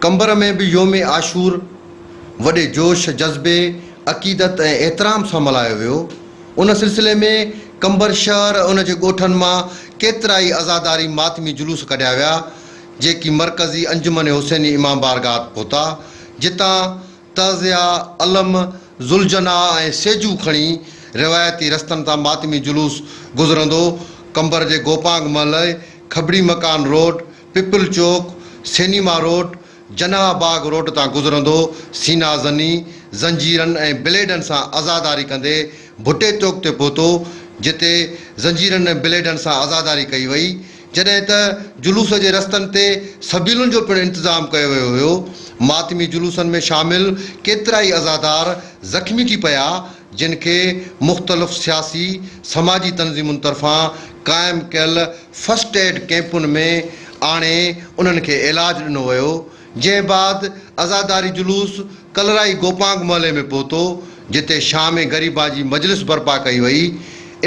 قمبر ۾ به يوم عاشور وڏي جوش، جذبي، عقيدت ۽ احترام سان ملهايو ويو. ان سلسلي ۾ قمبر شهر ۽ ان جي ڳوٺن مان ڪيترائي عزاداري ماتمي جلوس ڪڍيا ويا، جيڪي مرڪزي انجمن حسيني امام بارگاهه پهتا، جتان تعزيا، علم، ذوالجناح ۽ سيجو کڻي روايتي رستن تان ماتمي جلوس گذرندو قمبر جي گوپانگ محلي، کبڙي مڪان روڊ، پپل چوڪ، سينيما روڊ، جناح باغ روڊ تان گذرندو سينا زني، زنجيرن ۽ بليڊن سان عزاداري ڪندي ڀٽي چوڪ تي پهتو، جتي زنجيرن ۽ بليڊن سان عزاداري ڪئي وئي، جڏهن ته جلوس جي رستن تي سبيلن جو پڻ انتظام ڪيو ويو هيو. ماتمي جلوسن ۾ شامل ڪيترائي عزادار زخمي ٿي پيا، جن کي مختلف سياسي سماجي تنظيمن طرفان قائم ڪيل فرسٽ ايڊ ڪئمپن ۾ آڻي انهن کي علاج ڏنو ويو، جنهن بعد عزاداري جلوس ڪلرائي گوپانگ محلي ۾ پهتو، جتي شام غريبان جي مجلس برپا ڪئي وئي.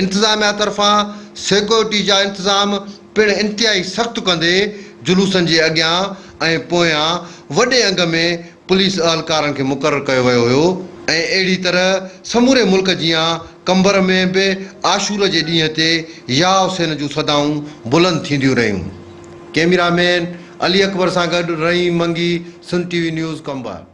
انتظاميا طرفان سيڪيورٽي جا انتظام پڻ انتهائي سخت ڪندي جلوسن جي اڳيان ۽ پويان وڏي انگ ۾ پوليس اهلڪارن کي مقرر ڪيو ويو هيو ۽ اهڙي طرح سموري ملڪ جيان قمبر ۾ به عاشور جي ڏينهن تي يا حسين جون صدائون بلند ٿينديون رهيون. ڪئميرا مين علي اڪبر سان گڏ Rahim Mangi, Sindh T V news, Qambar.